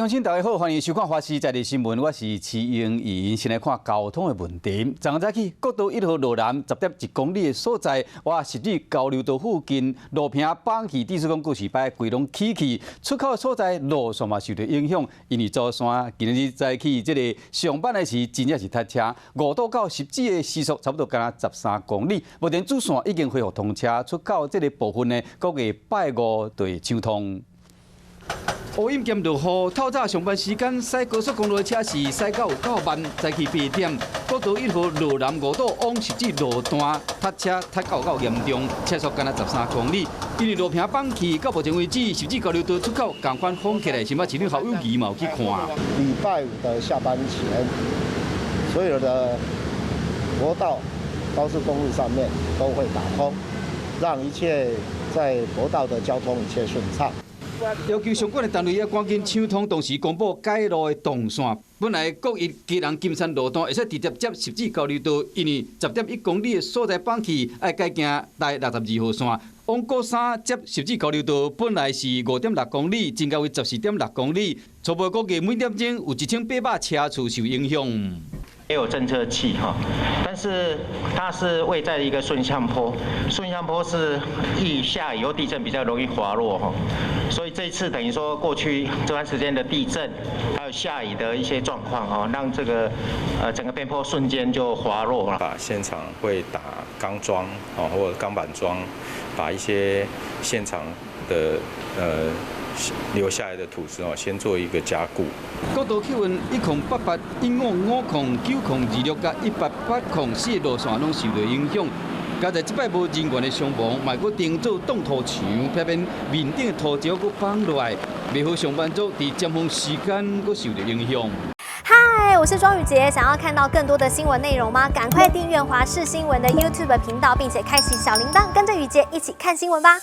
位鄉親，大家好，歡迎收看《華視在地新聞》，我是徐英怡。先來看交通的問題。昨昏早起，國道1號路南10.1公里的所在，哇，汐止交流道附近路坪崩去，地勢講告示牌規攏起去，出口的所在路線嘛受著影響，因為祖山今日早起這個上班的時真正是塞車，五堵到汐止的時速差不多干焦13公里。目前主線已經恢復通車，出口這個部分呢，估計拜五就會暢通。烏陰兼落雨，透早上班時間駛高速公路的車是駛到有夠慢。早起8點，國道1號路南五堵往汐止路段塞車塞到有夠嚴重，車速干焦13公里。因為路坪崩去，到目前為止，汐止交流道出口仝款封起來，新北市長侯友宜嘛有去看。禮拜五的下班前，所有的國道、高速公路上面都會打通，讓一切在國道的交通一切順暢。要求相關的單位也趕緊搶通，同時公布改路的動線。本來國一基隆金山路段會使直接接汐止交流道，因為10.1公里的所在崩去，愛改行台62號線。往國三接汐止交流道本來是5.6公里，增加為14.6公里。初步估計每點鐘有1800車次受影響。也有偵測器哈，但是它是位在一個順向坡，順向坡是易下雨或地震比較容易滑落哈，所以這一次等於說過去這段時間的地震，還有下雨的一些狀況哈，讓這個整個邊坡瞬間就滑落了。把現場會打鋼樁哦，或者鋼板樁，把一些現場的留下來的土石哦，先做一個加固。國道客運1088、1550、9026佮1880四個路線攏受著影響。佳哉這擺無人員的傷亡，嘛閣定做擋土牆，避免面頂的土石閣崩落來，袂予上班族佇尖峰時間閣受著影響。嗨，我是莊宇傑，想要看到更多的新聞內容嗎？趕快訂閱華視新聞的 YouTube 頻道，並且開啟小鈴鐺，跟着宇傑一起看新聞吧。